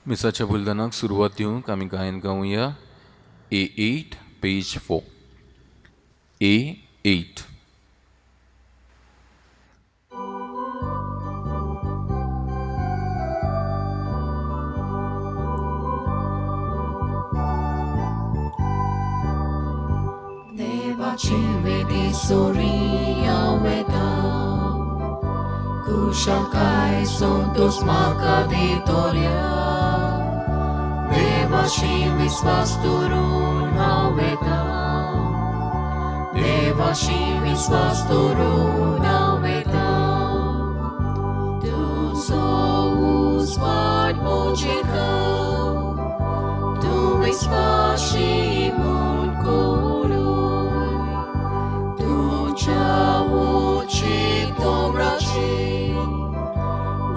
मिसाच्या बलिदानाक सुरवात दिवंक आमी गायन गावया A8 page 4. A8. देवाची वेदी सोरिया वेता कुशाकाय संतोष म्हाका दितोल्या देवाशी विस्वास दवरून हांव वेता देवाशी विस्वास दवरून हांव वेता तुजो उजवाड म्हजेर तूं विस्वाशी म्हूण करूय तुज्या उची दोंगराची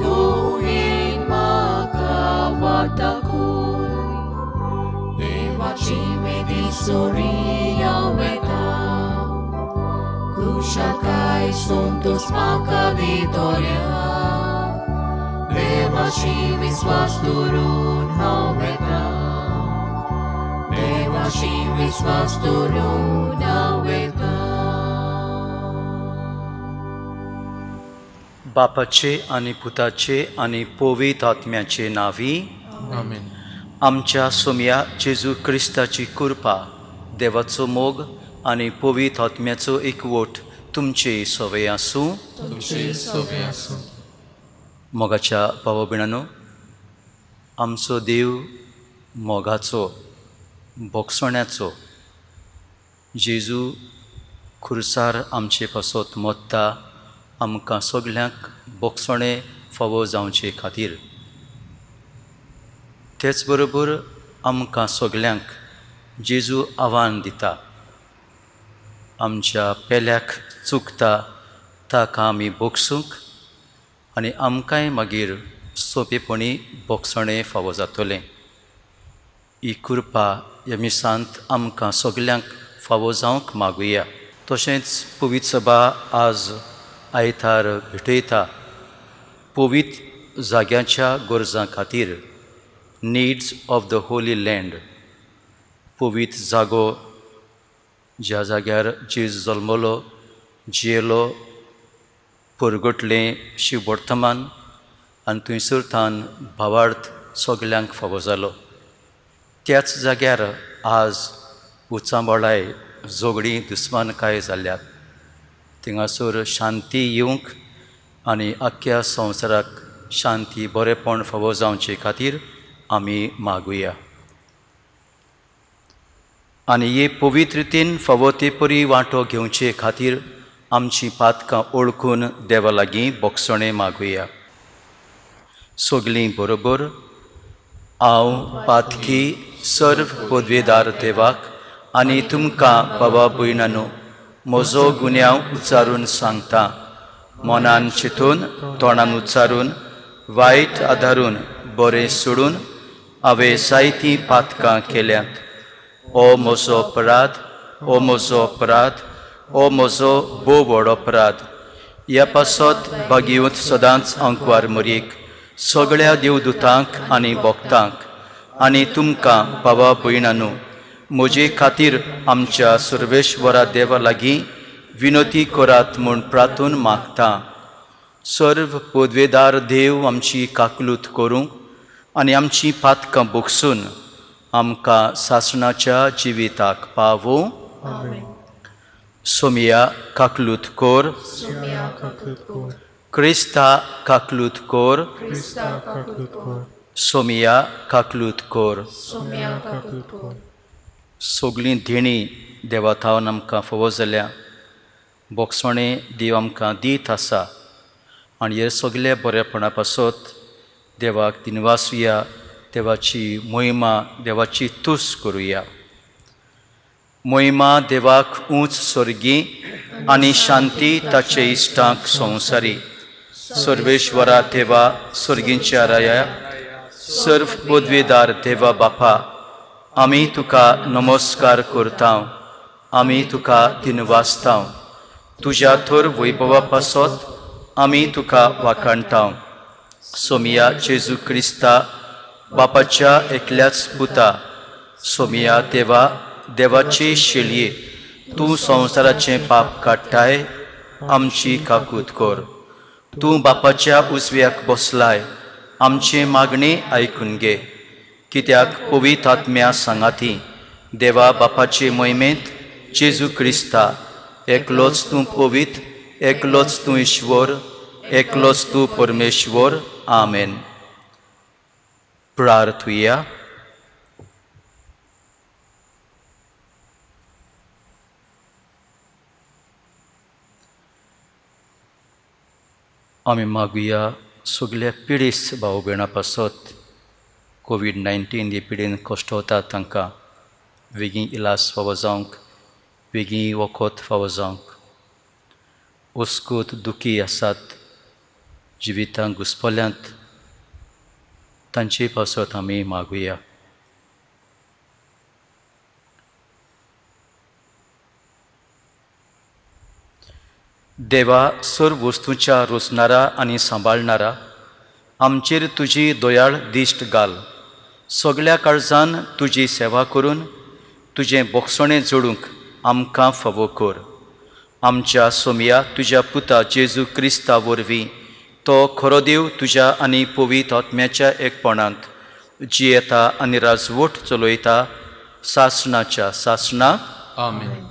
दोहेन म्हाका वाटाकूय देवाची वेदी सोरिया वेता कुशाकाय संतोष म्हाका दितोल्या देवाशी विस्वास दवरून हांव वेता देवाशी विस्वास दवरून हांव वेता. बापाचे आनी पुताचे आनी पवित्र आत्म्याचे नांवी आमेन. आमच्या सोमया जेजू क्रिस्ताची कृपा, देवाचो मोग आनी पवित्र आत्म्याचो एकवट तुमचे सवय आसूं. तुमचे सवे आसूं. मोगाच्या भावा भयणांनो, आमचो देव मोगाचो, भोगसण्याचो. जेजू खुर्सार आमचे पासत मोत्ता, आमकां सगल्यांक भोगसणें फावो जावचे खातीर. तेच बरोबर आमकां सगल्यांक जेजू आव्हान दिता, आमच्या पेल्याक चुकता ताका आमी भोगसूंक आनी आमकांय मागीर सोंपेपणी भोगसणें फावो जातलें. ही कृपा ह्या मिसांत आमकां सगल्यांक फावो जावंक मागुया. तशेंच पवित्र सभा आज आयतार भेटयता पवित्र जाग्याच्या गरजां खातीर, needs of the holy land. पवित्र जागो ज्या जाग्यार जेजू जल्मलो, जियेलो, परगटलें शिववर्तमान आनी थंयसर थावन भावार्थ सगल्यांक फावो जालो, त्याच जाग्यार आज उचांबळाय, झगडीं, दुस्मानकाय जाल्यात. थिंगासर शांती येवंक आनी आख्ख्या संवसाराक शांती, बरेपण फावो जावचे खातीर आमी मागुया. आनी हे पवित्रतेन फावो ते परी वांटो घेवचे खातीर आमची पातकां ओळखून देवा लागीं भोगसणें मागुया. सगलीं बरोबर. हांव पातकी सर्व पदवेदार देवाक आनी तुमकां बाबा भयणांनो म्हजो गुन्यांव उच्चारून सांगता. मनान चिंतून, तोंडान उच्चारून, वायट आदारून, बरें सोडून हांवें जायतीं पातकां केल्यांत. ओ म्हजो अपराध, ओ म्हजो अपराध, ओ म्हजो भोव व्हड अपराध. ह्या पासत भागीवंत सदांच अंकवार मरयेक, सगळ्या देवदूतांक आनी भक्तांक आनी तुमकां भावा भयणांनो म्हजे खातीर आमच्या सर्वेश्वरा देवा लागीं विनोती करात म्हूण प्रार्थून मागता. सर्व पदवेदार देव आमची काकलूत करूंक आनी आमची पातकां भोगसून आमकां सासणाच्या जिविताक पावोवं. सोमया काकलूत कोर. क्रिस्ता काकलूत कोर. सोमया काकलूत कोर. सगलीं देणीं देवा थावन आमकां फावो जाल्या, भोगसणें देव आमकां दीत आसा आनी हे सगळे बरेपणा पासत देवाक दिनवासुया, देवाची मोहिमा, देवाची तुस करुया. मोहिमा देवाक उंच स्वर्गी आनी शांती ताचे इश्टांक संवसारी. सर्वेश्वरा देवा, स्वर्गींच्या राया, सर्व पदवेदार देवा बापा, आमी तुका नमस्कार करता, आमी तुका दिनवासता. तुज्या थोर वैभवा पासत आमी तुका वाखाणटा. सोमिया जेजू क्रिस्ता, बापाच्या एकल्याच पुता सोमिया देवा देवाची शेलये तूं संवसाराचें पाप काडटाय आमची काकूत कर. तूं बापाच्या उजव्याक बसलाय आमची मागणी आयकून घे. कित्याक पवित्र आत्म्या सांगाती देवा बापाचे मोहिमेंत जेजू क्रिस्ता एकलोच तूं पवित्र, एकलोच तूं ईश्वर, एकलोच तूं परमेश्वर. आमेन. प्रार्थुया. आमी मागुया सगल्या पिडेस्त भाव भयणां पासत कोवीड-19 हे पिडेन कश्ट वतात तांकां वेगीं इलाज फावो जावंक, वेगीं वखद फावो जावंक. अस्कूत दुखी आसात, जिवितांत घुस्पल्यांत, तांचे पासत आमी मागुया. देवा, सर्व वस्तूंच्या रोचणारा आनी सांबाळणारा, आमचेर तुजी दयाळ दिश्ट घाल. सगल्या काळजान तुजी सेवा करून तुजें बोगसणें जोडूंक आमकां फावो कर. आमच्या सोमया तुज्या पुता जेजू क्रिस्ता वरवीं, तो खरो देव तुज्या आनी पवित्र आत्म्याच्या एकपणांत जियेता आनी राजवट चलयता सासणाच्या सासणाक. आमेन.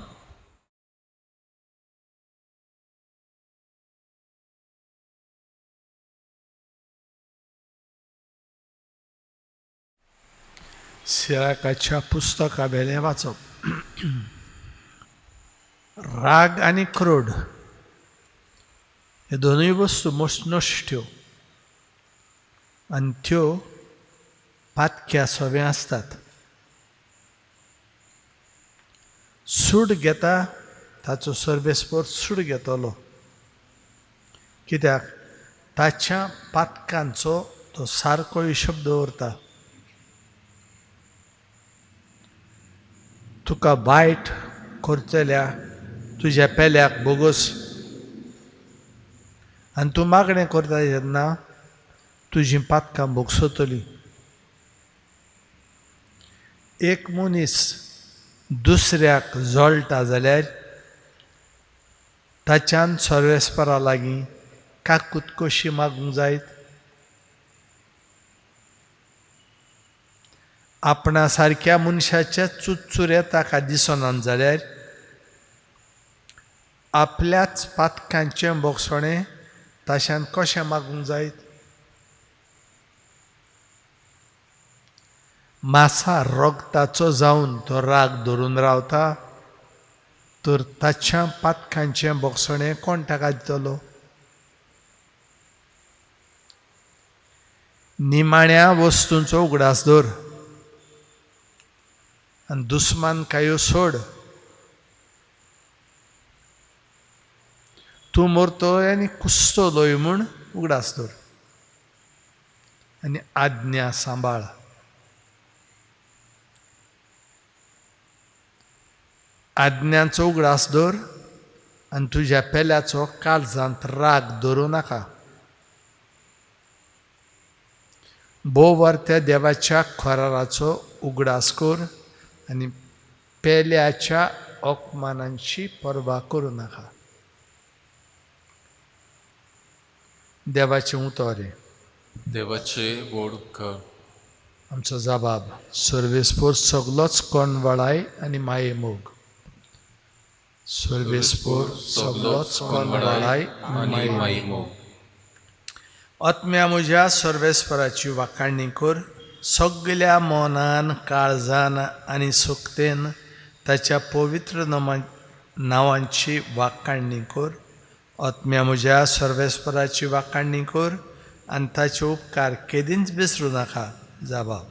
सिराकाच्या पुस्तका वेलें वाचप. राग आनी क्रोड हे दोनूय वस्तू नश्ट्यो आनी त्यो पातक्या सोवे आसतात. सूड घेता ताचो सर्वेस्पोर सूड घेतलो, कित्याक ताच्या पातकांचो तो सारको हिशोब दवरता. तुका वायट करतल्या तुज्या पेल्याक बोगस आनी तूं मागणें करता तेन्ना तुजीं पातकां भोगसतलीं. एक मनीस दुसऱ्याक जळटा जाल्यार ताच्यान सर्वेस्परा लागीं काकूत कशी मागूंक जायत? आपणा सारक्या मनशाच्या चुरचुरे ताका दिसनात जाल्यार आपल्याच पातकांचें भोगसणें ताच्यान कशें मागूंक जायत? मासा रोगताचो जावन तो राग धरून रावता तर ताच्या पातकांचें भोगसणें कोण ताका दितलो? निमाण्या वस्तूंचो उगडास दवर आनी दुस्मानकायो सोड. तूं मरतोय आनी कुसतलोय म्हूण उगडास दवर आनी आज्ञा सांबाळ. आज्ञांचो उगडास दवर आनी तुज्या पेल्याचो काळजांत राग धरूं नाका. भोव त्या देवाच्या खोराराचो उगडास कर आनी पेल्याच्या अपमानांची पर्वा करूं नाका. देवाचें उतर हें. देवाचे व्हड उपकार. आमचो जबाब सर्वेस्पोर सगलोच कोणवळाय आनी माये मोग. सर्वेस्पोर सगलोच कोणवळाय आनी माये मोग. आत्म्या म्हज्या सर्वेस्पराची वाखाणणी कर. सगल्या मनान, काळजान आनी सुकतेन ताच्या पवित्र नांवांची वाखाणणी कर. आत्म्या म्हज्या सर्वेस्पराची वाखाणणी कर आनी ताचे उपकार केदींच विसरूं नाका. जबाब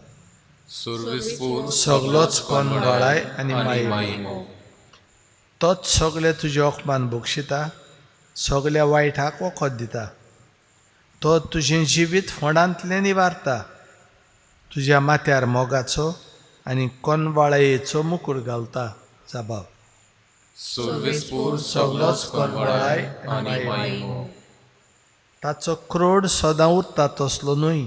सगलोच कोणवळाय आनी माये मोग. तोच सगळे तुजे अपमान बक्षिता, सगल्या वायटाक वखद दिता. तो तुजें जिवीत फोंडांतलें निवारता, तुज्या माथ्यार मोगाचो आनी कोनवाळायेचो मुकूट घालता. जबाब सगलोच कोनवाळाय आनी माये मोग. ताचो क्रोड सदां उरता तसलो न्हय.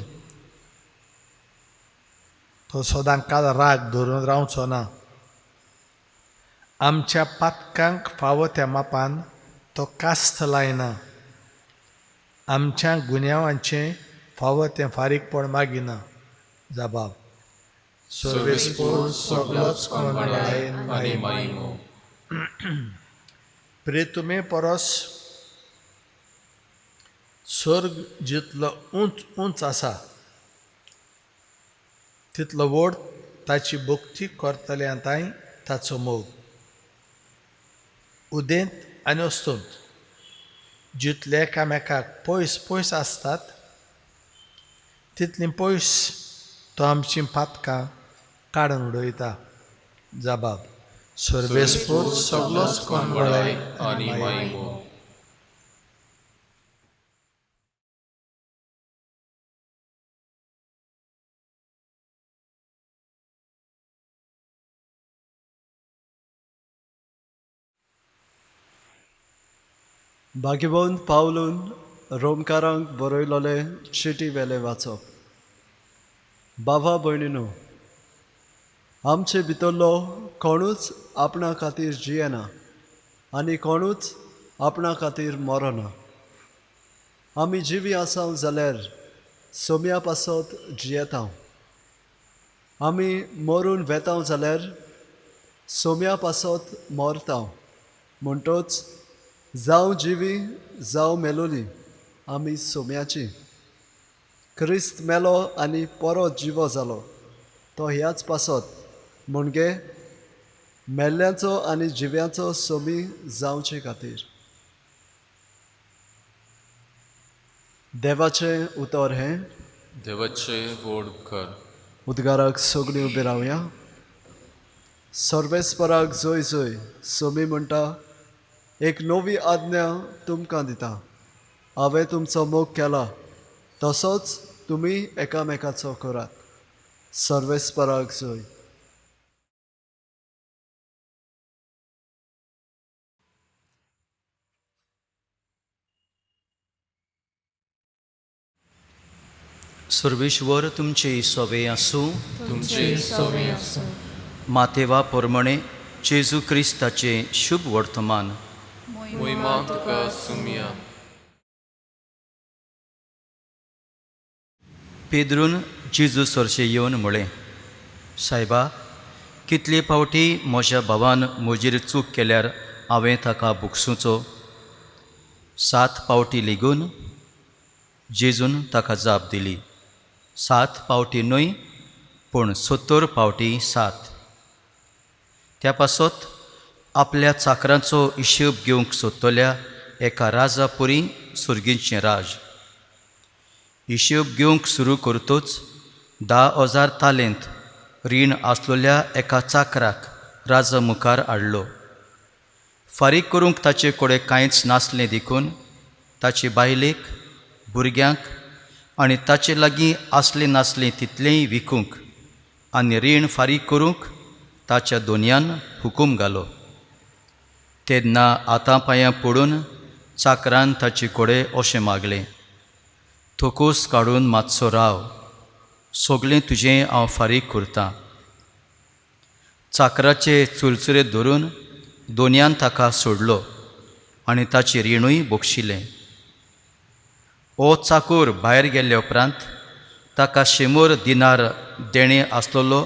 तो सदां काल राग धरून रावचो ना. आमच्या पातकांक फावो त्या मापान तो कास्त लायना. आमच्या गुन्यांवांचें फावो तें फारीकपण मागिना. जबाब. सर्वेस्पोर सगलोच बळाय आनी मायमो. प्रेतुमे परस स्वर्ग जितलो उंच उंच आसा तितलो व्हड ताची भक्ती करतल्या तांय ताचो मोग. उदेंत आनी अस्तंत जितले एकामेकाक पयस पयस आसतात तितलीं पयस तो आमचीं पातकां काडून उडयता. जबाब. सर्वेस्पोर सगलोच कोण बळाय आनी मायमो. भाग्यवंत पावलून रोमकारांक बरयलोले चिटी वेले वाचप. बाबा भयणीनो, आमचे भितरलो कोणूच आपणा खातीर जियेना आनी कोणूच आपणा खातीर मरना. आमी जिवी आसाव जाल्यार सोम्या पासत जियेता. आमी मरून वेताव जाल्यार सोम्या पासत मरता. म्हणटच जावं जिवी जावं मेलोली आमी सोम्याची. क्रिस्त मेलो आनी परत जिवो जालो तो ह्याच पासत म्हणजे मेल्ल्यांचो आनी जिव्यांचो सोमी जावचे खातीर. देवाचें उतर हें. देवाचे व्हड उपकार. उद्गाराक सगळीं उबी रावया. सर्वेस्पराक जोय जोय. सोमी म्हणटा, एक नवी आज्ञा तुमकां दिता. हांवें तुमचो मोग केला तसोच तुमी एकामेकाचो करात. सर्वेस्पराक जोय. सर्वेश्वर तुमचे सवे आसूं. तुमचे सवे आसूं. मातेवा पोरमणे जेजू क्रिस्ताचें शुभ वर्तमान. मोहिमा तुका सुमिया. पेद्रून जेजू सरशें येवन म्हळें, सायबा, कितले फावटी म्हज्या भावान म्हजेर चूक केल्यार हांवें ताका भोगसुचो? 7 फावटी लेगून? जेजून ताका जाप दिली, 7 फावटी न्हय, पूण 70 फावटी 7. त्या पासत आपल्या चाकरांचो हिशोब घेवंक सोदतल्या एका राजा पुरी सुर्गीचें राज. हिशोब घेवंक सुरू करतच 10,000 तालेंत रीण आसलेल्या एका चाकराक राजा मुखार हाडलो. फारीक करूंक ताचे कडेन कांयच नासलें देखून ताचे बायलेक, भुरग्यांक आनी ताचे लागीं आसलें नासलें तितलेंय विकूंक आनी रीण फारीक करूंक ताच्या दोनयान हुकूम घालो. तेन्ना आतां पांयां पडून चाकरान ताचे कडेन अशें मागलें, थोकोस काडून मातसो राव, सगळें तुजें हांव फारीक करतां. चाकराचे चुरचुरे धरून दोनयान ताका सोडलो आनी ताचें रिणूय बक्षिलें. हो चाकूर भायर गेल्ले उपरांत ताका 100 दिनार देणें आसलेलो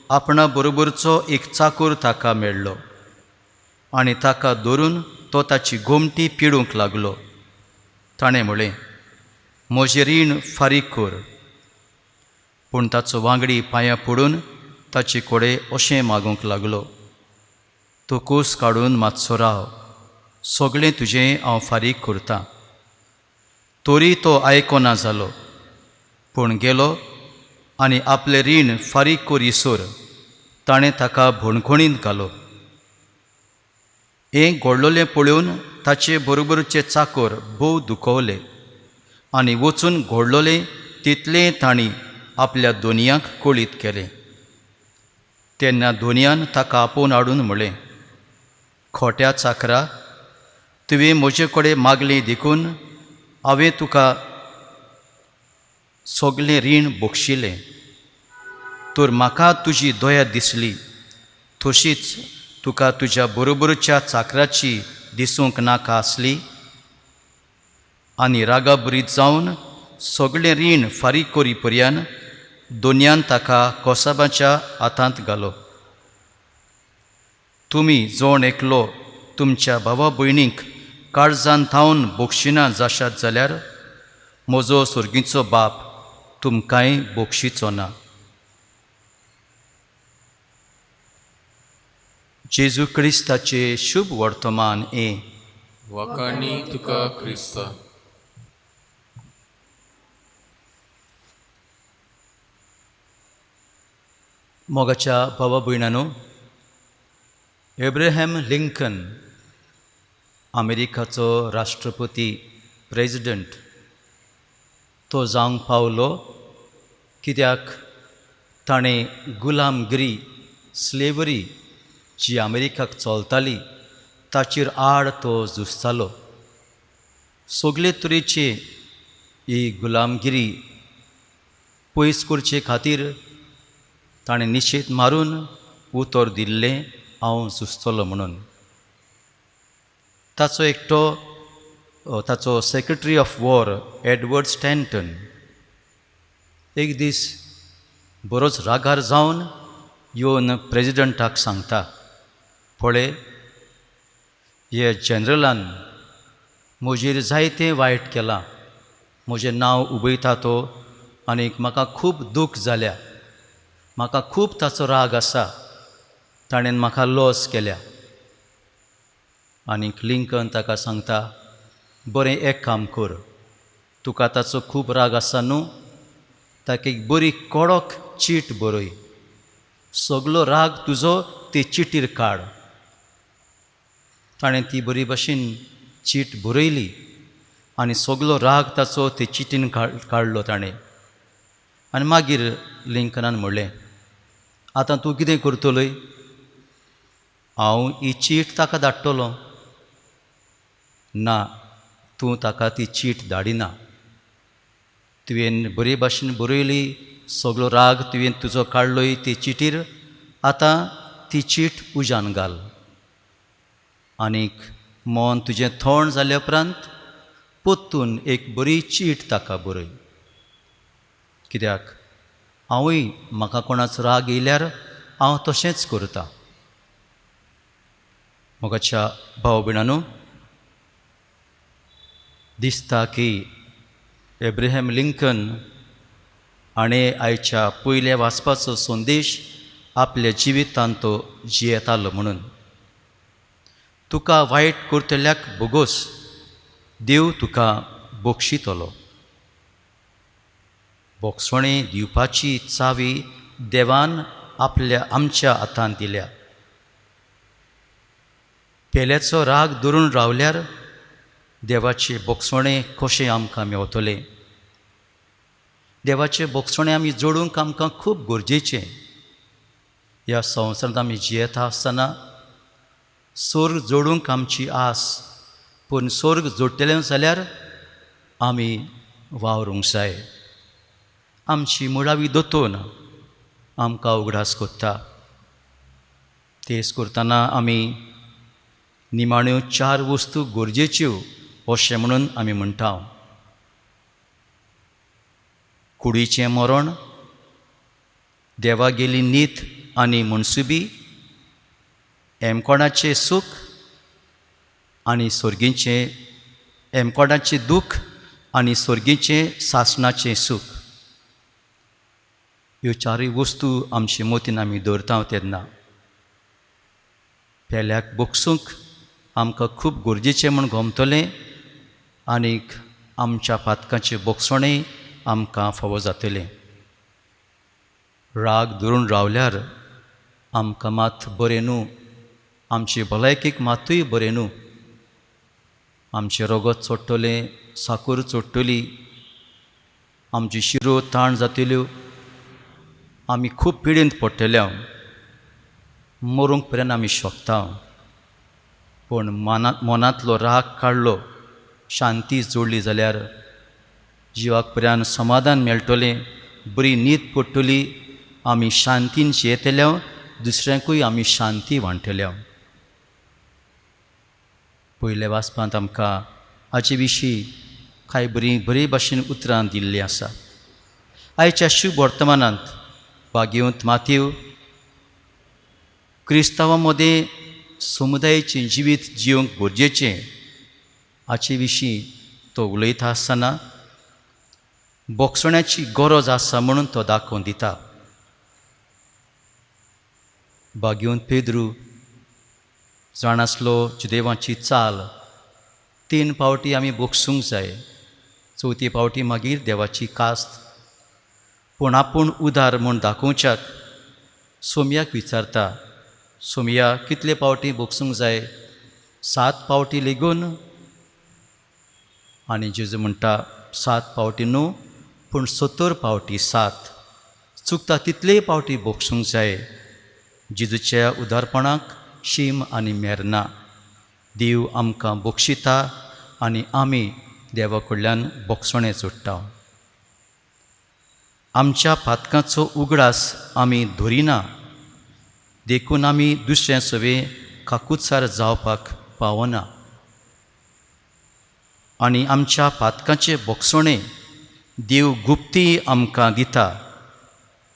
आपणा बरोबरचो एक चाकूर ताका मेळ्ळो आनी ताका धरून तो ताची गोमटी पिडूंक लागलो. ताणें म्हळें, म्हजें रीण फारीक कर. पूण ताचो वांगडी पांयां पडून ताचे कडेन अशें मागूंक लागलो, तो कूस काडून मातसो राव, सगळें तुजें हांव फारीक करतां. तरी तो आयकना जालो, पूण गेलो आनी आपलें रीण फारीक करीसर ताणें ताका भणखणींत घालो. हें घडलोलें पळोवन ताचे बरोबरचे चाकर भोव दुखवले आनी वचून घडलोलें तितलें तांणी आपल्या दोनयांक कळीत केलें. तेन्ना दोनयान ताका आपोवन हाडून म्हळें, खोट्या चाकरा, तुवें म्हजे कडेन मागलें देखून हांवें तुका सगळें रीण बक्षिलें. तर म्हाका तुजी दया दिसली, तशीच तुका तुज्या बरोबरच्या चाकराची दिसूंक नाका आसली। आनी रागाबरीत जावन सगळें रीण फारीक करी पर्यान दोनयान ताका कोसाबाच्या हातांत घालो। तुमी जोण एकलो तुमच्या भावा भयणीक काळजान थावन बोगशिना जाशात जाल्यार म्हजो सर्गीचो बाप तुमकांय बोगशीचो ना। जेजू क्रिस्ताचे शुभ वर्तमान हें। वाखाणी तुका क्रिस्ता। मोगाच्या भावा भयणानो, एब्राहम लिंकन अमेरिकाचो राष्ट्रपती प्रेजिडंट तो जावंक पावलो कित्याक ताणें गुलामगिरी स्लेवरी जी अमेरिकाक चलताली ताचेर आड तो झुजतालो। सगळे तरेचे ही गुलामगिरी पयस करचे खातीर ताणें निशेध मारून उतर दिल्लें हांव झुजतलो म्हणून। ताचो एकटो ताचो secretary of war Edward Stanton एक दीस बरोच रागार जावन येवन प्रेजिडंटाक सांगता, पळय हे जनरलान म्हजेर जायतें वायट केलां, म्हजें नांव उबयता तो आनीक म्हाका खूब दूख जाल्या, म्हाका खूब ताचो राग आसा, ताणें म्हाका लॉस केल्या। आनीक लिंकन ताका सांगता, बरें एक काम कर, तुका ताचो खूब राग आसा न्हू, ताका एक बरी कडक चीट बरय, सगलो राग तुजो ते चिटीर काड। ताणें ती बरी भशेन चीट बरयली आनी सगलो राग ताचो ते चिटीन काडलो ताणें। आनी मागीर लिंकनान म्हणलें, आतां तूं कितें करतलोय? हांव ही चीट ताका धाडटलो। ना, तूं ताका ती चीट धाडिना, तुवें बरे भाशेन बरयली, सगलो राग तुवें तुजो काडलोय ते चिटीर, आतां ती चीट उज्यान घाल आनीक मन तुजें थंड जाल्या उपरांत परतून एक बरी चीट ताका बरय, कित्याक हांवूय म्हाका कोणाचो राग येयल्यार हांव तशेंच करता। मोगाच्या भाव भयणांनो, दिसता की एब्राहम लिंकन हाणें आयच्या पयल्या वाचपाचो संदेश आपल्या जिवितांत तो जियेतालो म्हणून। तुका वायट करतल्याक बोगोस, देव तुका बक्षितलो। बोगसणें दिवपाची चावी देवान आपल्या आमच्या हातांत दिल्या। पेल्याचो राग धरून रावल्यार देवाचें बोगसणें कशें आमकां मेवतलें? देवाचें बोगसणें आमी जोडूंक आमकां खूब गरजेचें। ह्या संवसारांत आमी जियेता आसतना स्वर्ग जोडूंक आमची आस, पूण स्वर्ग जोडटले जाल्यार आमी वावरूंक जाय। आमची मुळावी दोतोन आमकां उगडास कोत्ता। तेच करतना आमी निमाण्यो चार वस्तू गरजेच्यो अशें म्हणून आमी म्हणटा। कुडीचें मरण, देवागेली नीत आनी मनसुबी, एमकोणाचें सूख आनी सर्गीचें एमकोणाचें दूख आनी सर्गीचें सासणाचें सूख, ह्यो चारूय वस्तू आमचे मतीन आमी दवरता तेन्ना पेल्याक बोगसूंक आमकां खूब गरजेचें म्हूण गमतलें आनीक आमच्या पातकाचें बोगसणें आमकां फावो जातलें। राग धरून रावल्यार आमकां मात बरें न्हू, आमचे भलायकेक मातूय बरें न्हू, आमचें रगत चोडटलें, साकूर चोडटली, आमची शिरो ताण जातल्यो, आमी खूब पिडेंत पडटले, मरूंक पर्यंत आमी शकता। पूण मनांतलो राग काडलो, शांती जोडली जाल्यार जिवाक पर्यंत समाधान मेळटलें, बरी न्हीद पडटली आमी शांतीन जियेतले, दुसऱ्यांकूय आमी शांती वांटले. पयल्या वाचपांत आमकां हाचे विशीं कांय बरी बरे भाशेन उतरां दिल्लीं आसा. आयच्या शुभ वर्तमानांत भाग्यवंत मातेव क्रिस्तांवां मदें समुदायाचें जिवीत जिवंक गरजेचें हाचे विशीं तो उलयता आसतना बोगसण्याची गरज आसा म्हणून तो दाखोवन दिता. भाग्यवंत पेद्रू जाण आसलो जुदेवाची चाल, 3 फावटी आमी बोगसूंक जाय, चवथी फावटी मागीर देवाची कास्त. पूण आपूण उदार म्हूण दाखोवच्याक सोमयाक विचारता, सोमया कितले फावटी बोगसूंक जाय? 7 फावटी लेगून. आनी जेजू म्हणटा 7 फावटी न्हू पूण 70 फावटी 7, चुकता तितलेय फावटी बोगसूंक जाय. जेजूच्या उदारपणाक शीम आनी मेर ना. देव आमकां बक्षिता आनी आमी देवा कडल्यान बोगसणें जोडटा. आमच्या पातकाचो उगडास आमी धरिना, देखून आमी दुसऱ्या सवे काकुत्सार जावपाक पावना. आनी आमच्या पातकाचें बोगसणें देव गुप्ती आमकां दिता.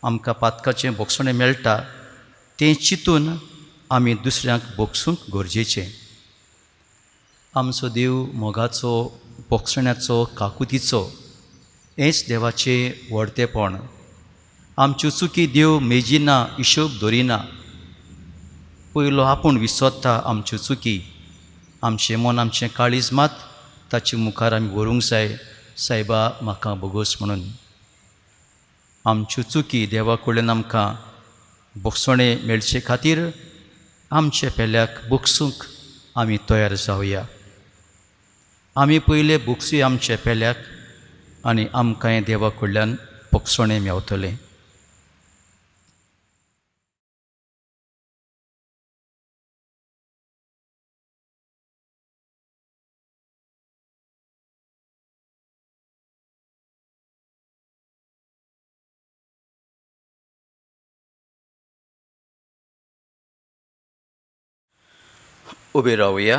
आमकां पातकाचें बोगसणें मेळटा तें चिंतून आमी दुसऱ्यांक बोगसूंक गरजेचें. आमचो देव मोगाचो, बोगसण्याचो, काकुतीचो, हेंच देवाचें व्हडतेपण. आमच्यो चुकी देव मेजिना, हिशोब दवरिना. पयलो आपूण विसरता आमच्यो चुकी. आमचें मन, आमचें काळीज मात ताचे मुखार आमी व्हरूंक जाय, सायबा म्हाका भोगोस म्हणून. आमच्यो चुकी देवा कडल्यान आमकां बोगसणें मेळचे खातीर आमचे पेल्याक बोगसूंक आमी तयार जावया. आमी पयले बोगसूया आमच्या पेल्याक आनी आमकांय देवा कडल्यान बोगसणें मेवतलें. उबे रावया.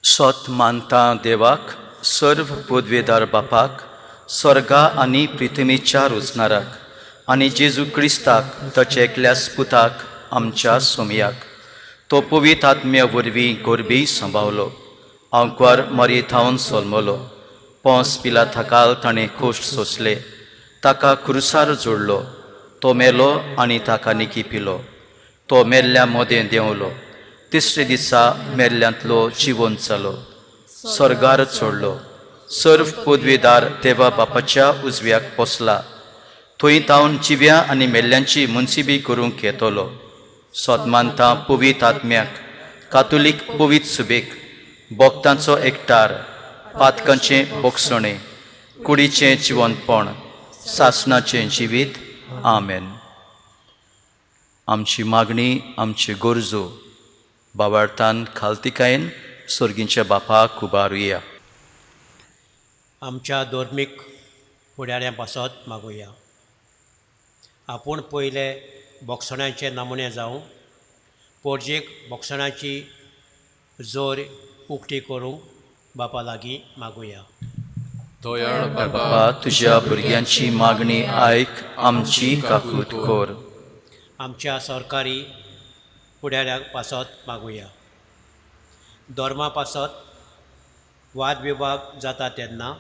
सत मानता देवाक, सर्व पदवेदार बापाक, स्वर्गा आनी पृथ्वीच्या रोचणाराक आनी जेजू क्रिस्ताक ताच्या एकल्या पुताक आमच्या सोमयाक, तो पवित्र आत्म्या वरवीं गोरबी सांबावलो, आंकवार मरी थावन सोलमलो, पोंस पिला थकाल ताणें खोश्ट सोंसले, ताका क्रुसार जोडलो, तो मेलो आनी ताका निकी पिलो, तो मेल्ल्या मदें देंवलो, तिसरे दिसा मेल्ल्यांतलो जिवन जालो, स्वर्गार चडलो, सर्व पदवेदार देवा बापाच्या उजव्याक पोसला, थंय तावन जिव्या आनी मेल्ल्यांची मुन्सिबी करूंक येतलो. सत मानता पवित्र आत्म्याक, कातोलीक पवित्र सुबेक, भक्तांचो एकटार, पातकांचें बोगसणें, कुडीचें जिवनपण, सासणाचें जिवीत. आमेन. आमची मागणी, आमच्यो गरजो बाबार्थान खालतिकायेन सर्गींच्या बापाक उबारुया. आमच्या धर्मीक फुडाऱ्यां पासत मागुया. आपूण पयले बोगसण्याचे नमुने जावं, पोरजेक बोगसण्याची जोर उक्ती करूंक बापा लागीं मागुया. दयाळ बापा, तुज्या भुरग्यांची मागणी आयक, आमची काकूत कर. आमच्या सरकारी फुडाऱ्यां पासत मागुया. धर्मा पासत वादविवाद जाता तेन्ना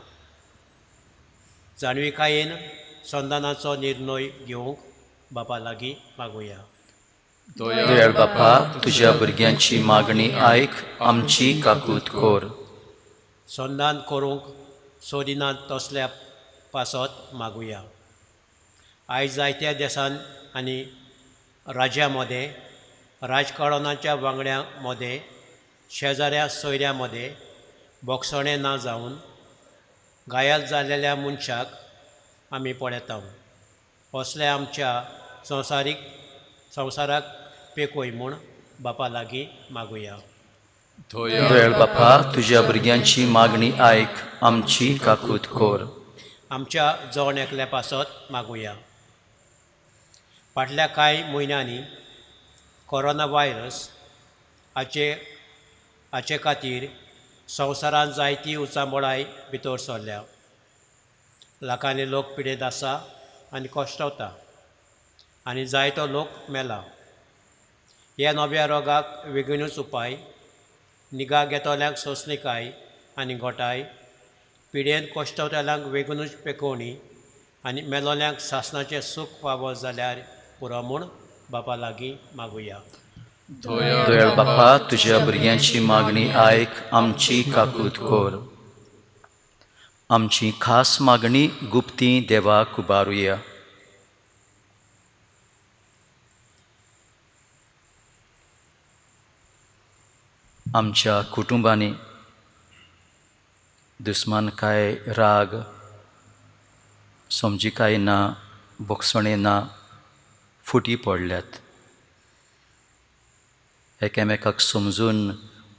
जाणविकायेन संधानाचो निर्णय घेवंक बापा लागीं मागुया. दयाळ बापा, तुज्या भुरग्यांची मागणी आयक, आमची काकूत कर. संधान करूंक सोदिनात तसल्या पासत मागुया. आयज जायत्या देसान आनी राज्यां मदें, राजकारणाच्या वांगड्यां मदें, शेजाऱ्या सोयऱ्यां मदें बोगसणें ना जावन घायल जाल्लेल्या मनशाक आमी पळयता. असल्या आमच्या संवसारीक संवसाराक पेकोय म्हूण बापा लागीं मागुया. दयाळ बापा, तुज्या भुरग्यांची मागणी आयक, आमची काकूत कर. आमच्या जण एकल्या पासत मागुया. फाटल्या कांय म्हयन्यांनी कोरोना व्हायरस हाचे खातीर संवसारांत जायती उचांबळाय भितर सरल्या. लाखांनी लोक पिडेंत आसा आनी कश्टवता आनी जायतो लोक मेला. ह्या नव्या रोगाक बेगीनूच उपाय, निगा घेतल्यांक सोंसणीकाय आनी घोटाय, पिडेन कश्टवतल्यांक बेगीनूच पेकोवणी आनी मेलोल्यांक सासणाचें सूख फावो जाल्यार पुरो म्हूण बापा लागीं मागुया. दयाळ बापा, तुज्या भुरग्यांची मागणी आयक, आमची काकूत कर. आमची खास मागणी गुप्ती देवाक उबारुया. आमच्या कुटुंबांनी दुस्मानकाय, राग, समजिकाय ना, भोगसणें ना, फुटी पडल्यात. एकामेकाक समजून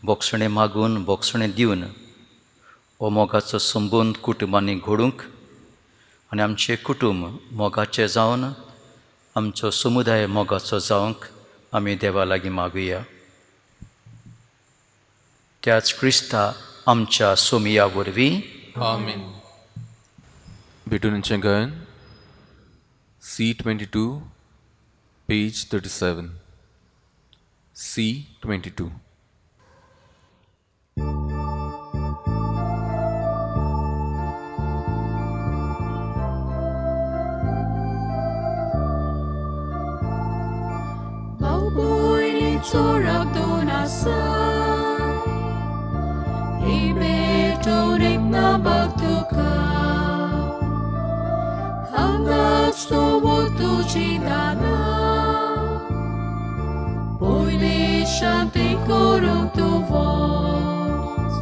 भोगसणें मागून भोगसणें दिवन हो मोगाचो संबंद कुटुंबांनी घडूंक आनी आमचें कुटुंब मोगाचें जावन आमचो समुदाय मोगाचो जावंक आमी देवा लागीं मागुया. त्याच क्रिस्ता आमच्या सोमिया वरवीं. आमेन. भेटूनचें गायन C22 page 37, C22. चोराक दोन आसाय, ही भेटून एक ना बाग तुका, हांगाच तूं तुजी दाना, पयली शांती करूंक तूं वच.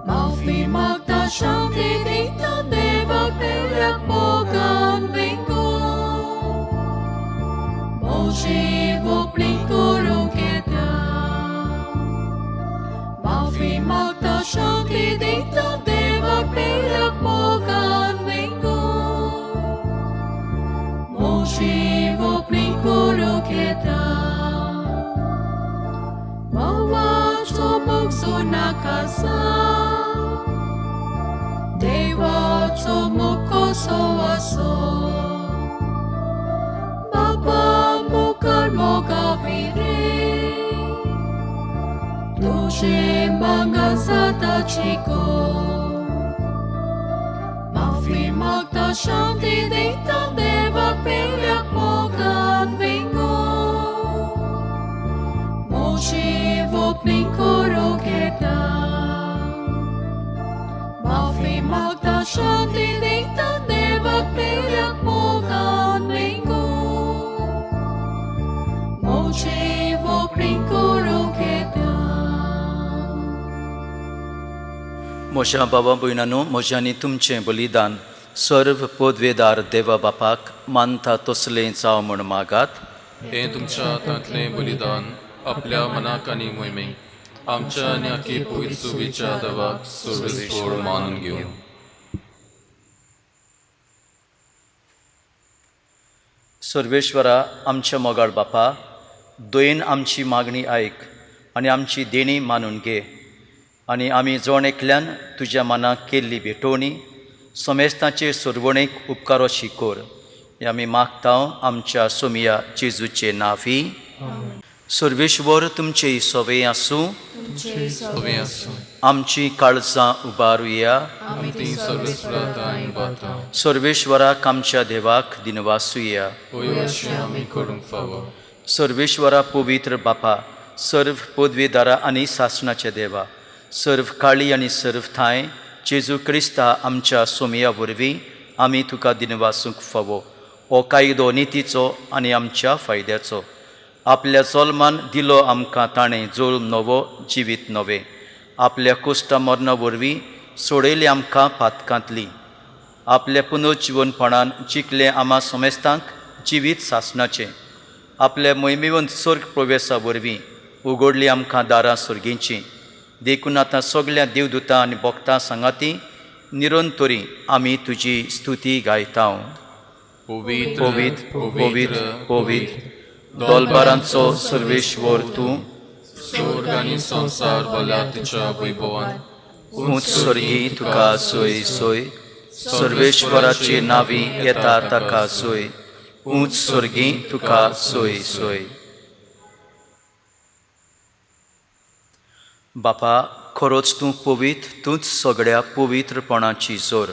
माफी मागता शांती दिता देवाक पेल्याक मोगान विंगो, म्हजी वोपणी करूंक येता. माफी मागता शांती दिता देवाक पेल्याक मोगान विंगो, म्हजी वोपणी करूंक येता. भावाचो मोग नाका देवाचो मोग कसो आसो, बाबा मुखार मोगा विरे, तुजें मांगा जाता चिको. माफी मागता शांती दिता देवाक पेल्याक मोगान विंगो, म्हजी वोपणी करूंक येता. माफी मागता शांती दिता देवाक पेल्याक मोगान विंगो, म्हजी वोपणी करूंक येता. म्हज्या बाबा भयणानो, म्हज्या आनी तुमचें बलिदान सर्व पदवेदार देवा बापाक मानता तसलें जावं म्हूण मागात. हें तुमच्या हातांतलें बलिदान आपल्या मनाक आनी मोहिमेक आमच्या आनी आखी पवित्र देवाक सर्वेस्पोर मानून घेवं. सर्वेश्वरा, आमच्या मोगाळ बापा, दयेन आमची मागणी आयक आनी आमची देणी मानून घे, आनी आमी जण एकल्यान तुज्या मनाक केल्ली भेटवणी समेस्तांचे सुरवणेक उपकारोशी कर. हे आमी मागता आमच्या सोमिया जेजूचे नांवी. सर्वेश्वर तुमचे सवे आसूं. सवे आसूं. आमची काळजां उबारुया. आमी ती सर्वेस्परा उबारता. सर्वेश्वराक आमच्या देवाक दिनवासुया. होय अशें आमी करूंक फावो. सर्वेश्वरा पवित्र बापा, सर्व पदवेदारा आनी सासणाच्या देवा, सर्व काळी आनी सर्व थांय जेजू क्रिस्ता आमच्या सोमिया वरवीं आमी तुका दिनवासूंक फावो. हो कायदो नितीचो आनी आमच्या फायद्याचो. आपल्या जल्मान दिलो आमकां ताणें जोल्म नवो जिवीत नवें. आपल्या कुश्टा मरणा वरवीं सोडयली आमकां पातकांतली. आपल्या पुनर्जिवनपणान जिखलें आमा समेस्तांक जिवीत सासणाचें. आपल्या मोहिमेवंत स्वर्ग प्रवेशा वरवीं उगडली आमकां दारां सर्गींचीं. देखून आतां सगल्या देवदूतां आनी भक्तां सांगाती निरंतरी आमी तुजी स्तुती गायता. पवित्र पवित्र पवित्र पवित्र दोलबारांचो सर्वेश्वर तूं, स्वर्ग आनी संवसार भरला तुज्या वैभवान. ऊंच स्वर्गी तुका सोय सोय, सर्वेश्वराचे नावी येता ताका सोय, ऊंच स्वर्गी तुका सोय सोय. बापा, खरोच तूं पवित्र, तूंच सगळ्या पवित्रपणाची जोर.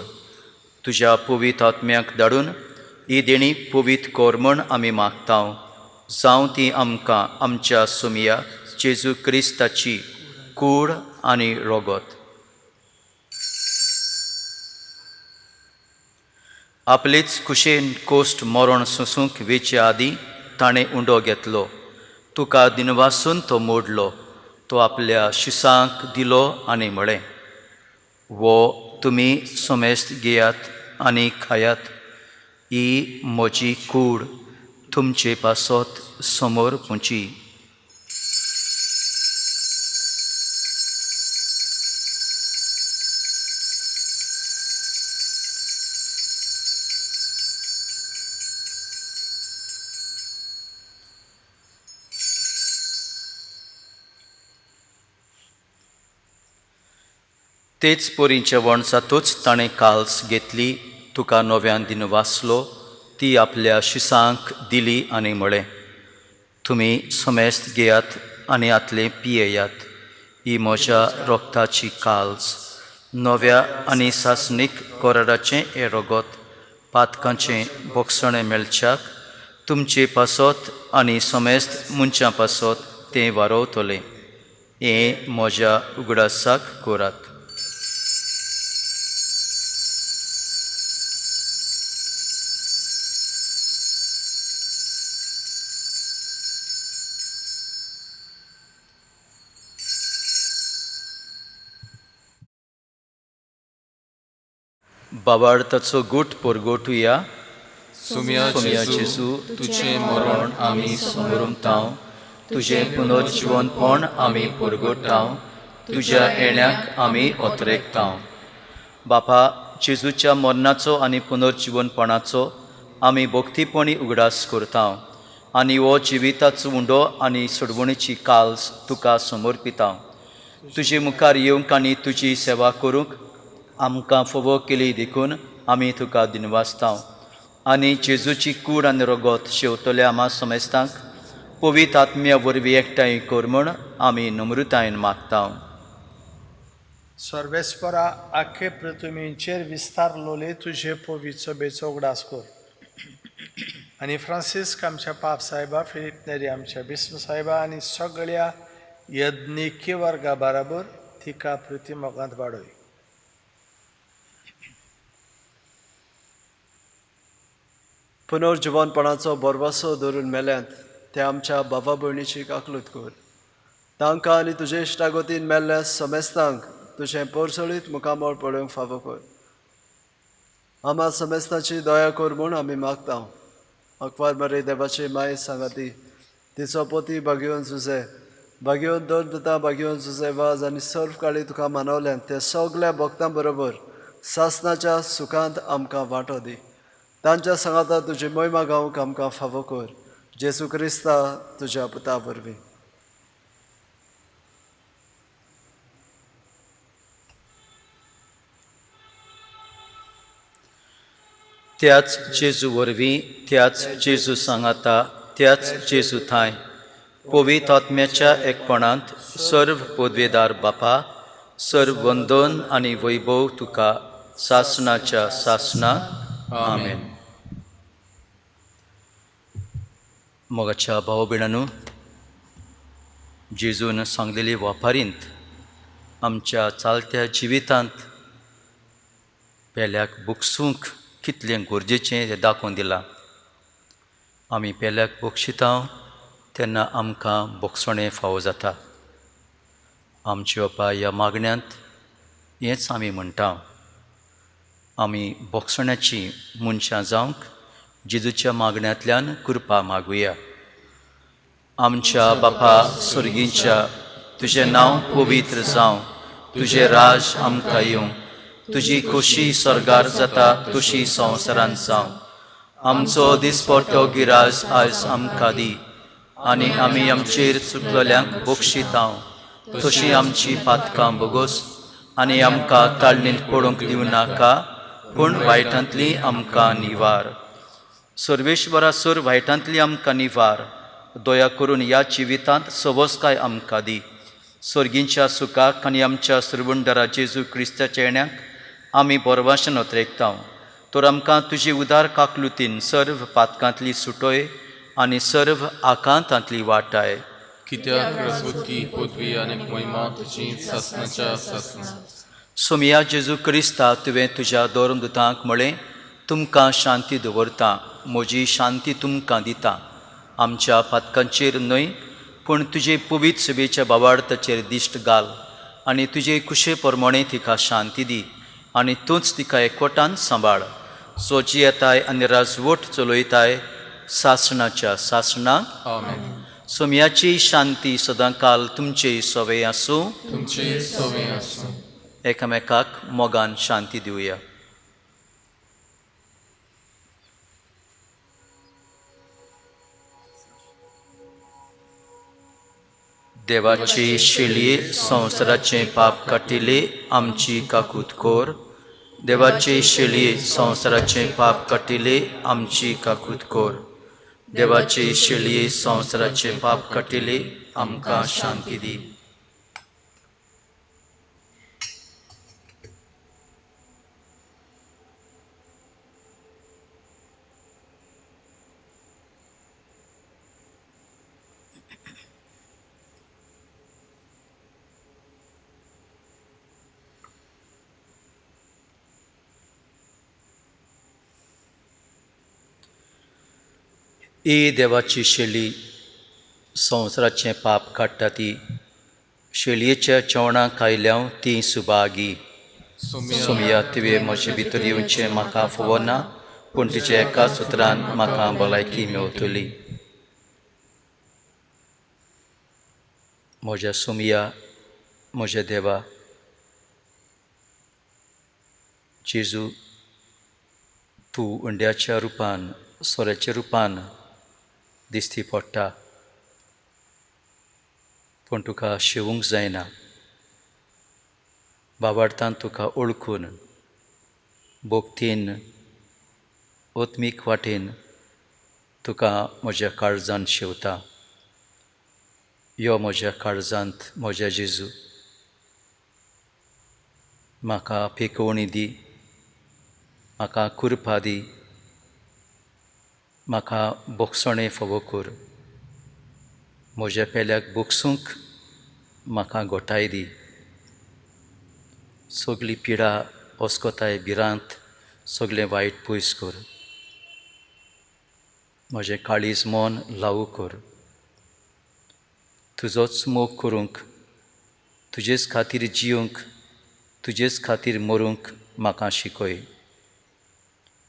तुज्या पवित्र आत्म्याक धाडून ही देणी पवित्र कर म्हण आमी मागता, जावं ती आमकां आमच्या सुमया जेजू क्रिस्ताची कूड आनी रोगत. आपलेच कुशेन कोश्ट मरण सोसूंक वेचे आदीं ताणें उंडो घेतलो, तुका दिनवासून तो मोडलो, तो आपल्या शिसांक दिलो आनी म्हळें, वो तुमी समेस्त घेयात आनी खायात, ही म्हजी कूड तुमचे पासत समोर पुची. तेच परी जेवण जातूच ताणें काल्स घेतली, तुका नव्यान दिनवासलो, ती आपल्या शिसांक दिली आनी म्हळें, तुमी समेस्त घेयात आनी आतलें पियेयात, ही म्हज्या रोगताची काल्स, नव्या आनी सासणीक कराराचें हें रोगत पातकांचें बोगसणें मेळच्याक तुमचे पासत आनी समेस्त मनशां पासत तें वारोवतलें. हें म्हज्या उगडासाक करात. बाबार्थाचो गूट परगोटुया. सुम्या सुम्या जेजू, जेजू, तुजें मरण आमी समरुमतांव, तुजें पुनर्जिवनपण आमी परगोटांव, तुज्या येण्याक आमी ओतरेकतांव. बापा, जेजूच्या मरणाचो आनी पुनर्जिवनपणाचो आमी भक्तीपणी उगडास करतांव आनी हो जिविताचो उंडो आनी सोडवणीची काल्स तुका समर्पितांव. तुजे मुखार येवंक आनी तुजी सेवा करूंक आमकां फावो केली देखून आमी तुका दिनवासतांव आनी जेजूची कूड आनी रगत शेवतल्या आमा समेस्तांक पवित्र आत्म्या वरवीं एकठांय कर म्हण आमी नम्रतायेन मागतांव. सर्वेस्परा, आखे पृथ्वीचेर विस्तारलोले तुजे पवित्र सभेचो उगडास कर आनी फ्रांसिस्क आमच्या पाप साहेबा, फिलीप नेरी आमच्या बिस्म साहेबा आनी सगळ्या यज्ञिकी वर्गा बराबर तिका पृथ्वी मोगांत वाडय. पुनर्जिवनपणाचो भरवसो धरून मेल्यांत ते आमच्या बाबा भयणीची काकलूत कर. तांकां आनी तुजे इश्टागतीन मेल्ल्या समेस्तांक तुजें परसळीत मुखामळ पळोवंक फावो कर. आमा समेस्ताची दया कर म्हूण आमी मागता. अकवार मरे देवाची माय सांगाती, तिचो पोती बागेवन जुजे, बागेवन दोन दुतां, बागेवन जुजे वाज आनी सर्व काळी तुका मानवल्यान ते सगल्या भक्तां बरोबर सासनाच्या सुखांत आमकां वांटो दी. तांच्या सांगाता तुजी मोहिमा गावंक आमकां फावो कर. जेजू क्रिस्ता तुज्या पुता वरवीं. त्याच जेजू वरवीं, त्याच जेजू सांगाता, त्याच जेजू थांय पवित्र आत्म्याच्या एकपणांत सर्व पदवेदार बापा, सर्व वंदन आनी वैभव तुका सासनाच्या सासना. आमेन. मोगाच्या भाव भयणांनो, जेजून सांगलेली वापारींत आमच्या चालत्या जिवितांत पेल्याक बोगसूंक कितलें गरजेचें तें दाखोवन दिलां. आमी पेल्याक बक्षिता तेन्ना आमकां बोगसणें फावो जाता. आमचे बापा ह्या मागण्यांत हेंच आमी म्हणटा, आमी बोगसण्याची मनशां जावंक जेजूच्या मागण्यांतल्यान कृपा मागुया. आमच्या बापा सर्गीच्या, तुजें नांव पवित्र जावं, तुजें राज आमकां येवं, तुजी खोशी सर्गार जाता तशी संवसारांत जावं. आमचो दिसपट्टो गिराज आयज आमकां दी आनी आमी आमचेर चुकलेल्यांक बक्षितांव तशी आमची पातकां बोगोस आनी आमकां ताळणींत पडूंक दिवं नाका पूण वायटांतली आमकां निवार. सर्वेश्वरा सर वायटांतली आमकां निवार, दया करून ह्या जिवितांत सवसकाय आमकां दी. सर्गींच्या सुखाक आनी आमच्या सुरवंडरा जेजू क्रिस्ताच्या येण्याक आमी बरवाशन अत्रेकतांव. तर आमकां तुजी उदार काकलुतीन सर्व पातकांतली सुटोय आनी सर्व आकांतांतली वाटाय. कित्याक रसुकी पदवी आनी महिमा तुजी सासणाच्या सासणा. सोमिया जेजू क्रिस्ता, तुवें तुज्या धर्मदुतांक म्हळें, तुमकां शांती दवरता, म्हजी शांती तुमकां दिता. आमच्या पातकांचेर न्हय पूण तुजे पवित्र सभेच्या बावार्थाचेर दिश्ट घाल आनी तुजे कुशे प्रमाणे तिका शांती दी आनी तूंच तिका एकवटान सांबाळ. सो जियेताय आनी राजवट चलयताय सासणाच्या सासणाक. आमेन. सोम्याची शांती सदांकाल तुमचे सवे आसूं. तुमचे सवे आसूं. एकामेकाक मोगान शांती दिवया. देवाची शिळये संवसाराचें पाप काटिले आमची काकूत कोर. देवाची शिळये संवसाराचें पाप काटिले आमची काकूत कोर. देवाची शिळये संवसाराचें पाप काटिले आमकां शांती दी. ही देवाची शेली संवसाराचें पाप काडटा ती शेलयेच्या जेवणाक आयल्याव ती सुभागी. सोमया तुवें म्हजे भितर येवचें म्हाका फावना पूण तुज्या एका सुत्रान म्हाका भलायकी मेवतली. म्हज्या सोमया, म्हज्या देवा जेजू, तूं उंड्याच्या रुपान सोऱ्याच्या रुपान दिश्टी पडटा पूण तुका शेवूंक जायना. बाबार्थान तुका ओळखून भक्तीन आत्मीक वाटेन तुका म्हज्या काळजान शेवता. यो म्हज्या काळजांत म्हज्या जेजू, म्हाका पेकोवणी दी, म्हाका कृपा दी, म्हाका बोगसणें फावो कर. म्हज्या पेल्याक बोगसूंक म्हाका गोठाय दी. सगली पिडा अस्कताय भिरांत सगलें वायट पयस कर. म्हजें काळीज मन लावू कर. तुजोच मोग करूंक, तुजेच खातीर जिवंक, तुजेच खातीर मरूंक म्हाका शिकय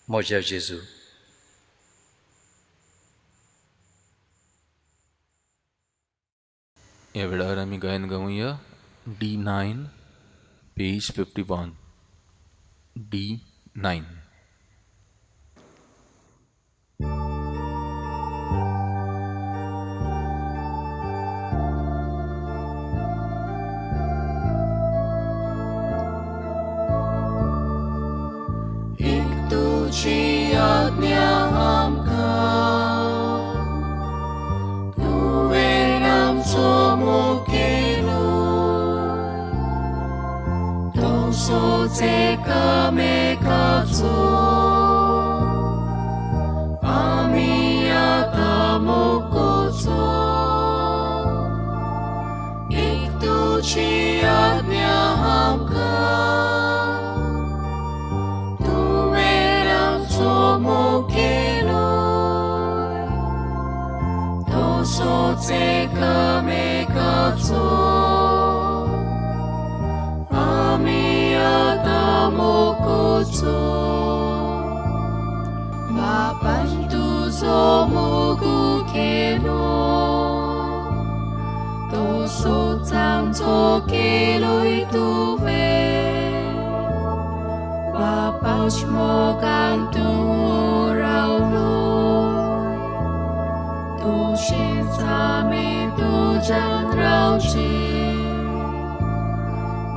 म्हज्या जेजू. ह्या वेळार आमी गायन गावया D9 page 51. D9. एक तुजी आज्ञा आमकां, तुवें आमचो मोग केलो, तसोच एकामेकाचो आमी आतां मोग करचो. एक तुजी आज्ञा आमकां, तुवें आमचो मोग केलो, तसोच एकामेकाचो आमी आतां मोग करचो. बापान तुजो मोग केलो, तसोच आमचो केलोय तुवें. बापाच मोगान तूं रावलो तुशीच आमी तुज्यान रावची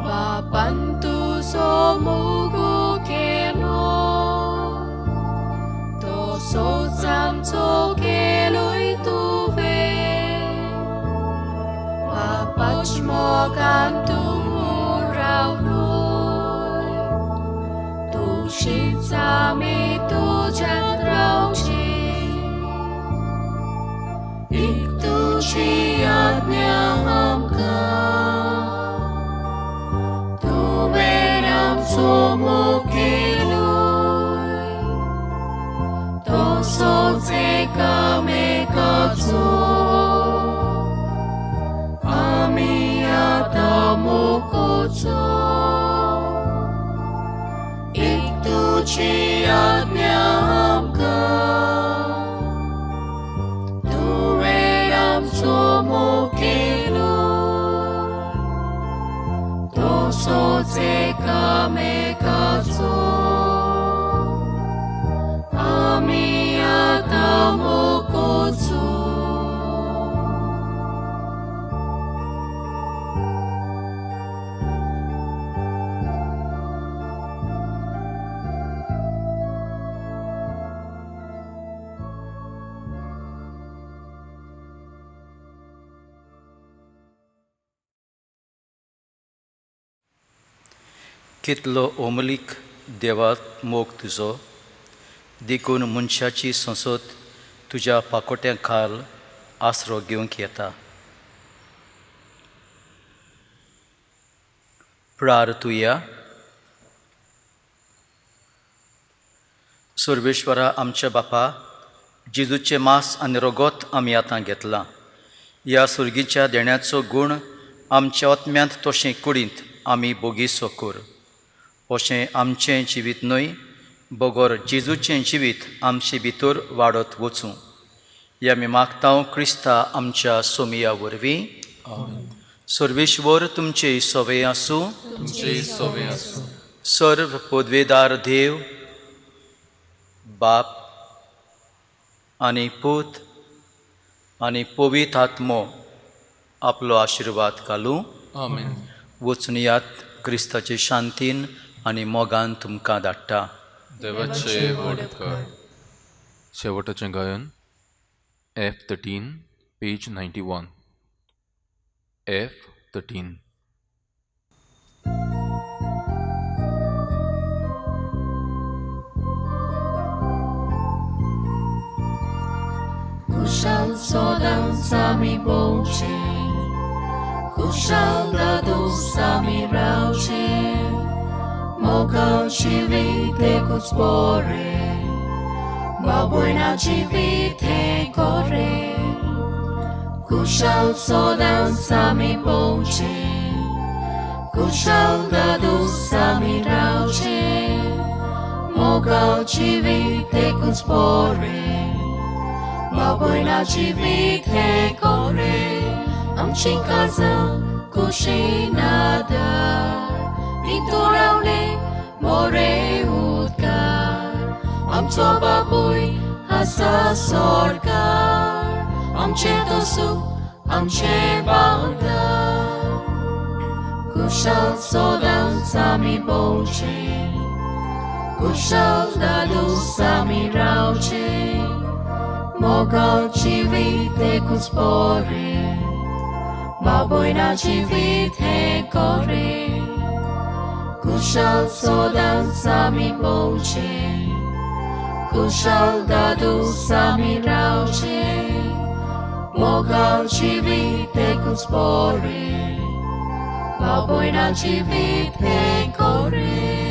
बापान तुजो मोगू केलो तसोच आमचो केलोय तुवें बापाच मोगान तूं रावलो तुशीच आमी तुज्यान रावची एक तुजी आज्ञा आमकां तुवें आमचो मोग केलोय तसोच एकामेकाचो आमी आतां मोग करचो एक तुजी आज्ञा आमकां तुवें आमचो मोग केलो तसोच एकामेकाचो आमी आतां मोग करचो. कितलो ओमलीक देवा मोग तुजो देखून मनशाची संसद तुज्या पाकोट्या खाल आसरो घेवंक येता. प्रार्थुया. सर्वेश्वरा आमच्या बापा, जेजूचें मांस आनी रगत आमी आतां घेतलां. ह्या सुर्गीच्या देण्याचो गूण आमच्या आत्म्यांत तशें कुडींत आमी बोगीसो कर. अशें आमचें जिवीत न्हय बगर जेजूचें जिवीत आमचे भितर वाडत वचूं. ह्या आमी मागता क्रिस्ता आमच्या सोमिया वरवीं. सर्वेश्वर तुमचे सवे आसूं. तुमचे सवे आसूं. सर्व पदवेदार देव बाप आनी पूत आनी पवित्र आत्मो आपलो आशिर्वाद घालूं. आमेन. वचून यात क्रिस्ताचे शांतीन आनी मोगान तुमकां धाडटा. देवाचे व्हड उपकार. शेवटाचें गायन F13 page 91. F13. Kushal सदांच आमी भोंवचें, कुशल दादूस आमी रावचें, मोगाल जिवीत एकूच बरें, बाबुयना जिवीत हें कोरें. कुशल सदांच आमी भोंवचें, कुशल दादूस आमी रावचें, मोगाल जिवीत एकूच बरें, बाबुयना जिवीत हें कोरें. आमची काजां कुशीन आदार, भितर रावले बरें उदकार, आमचो बापूय आसा सरकार, आमचें तो सूख आमचें भांगर. कुशल सदांच आमी भोंवचें, कुशल दादूस आमी रावचें, मोगाल जिवीत एकूच बरें, बाबुयना जिवीत हें कोरें. कुशल सदांच आमी भोंवचें, कुशल दादूस आमी रावचें, मोगाल जिवीत एकूच बरें, बाबुयना जिवीत हें कोरें.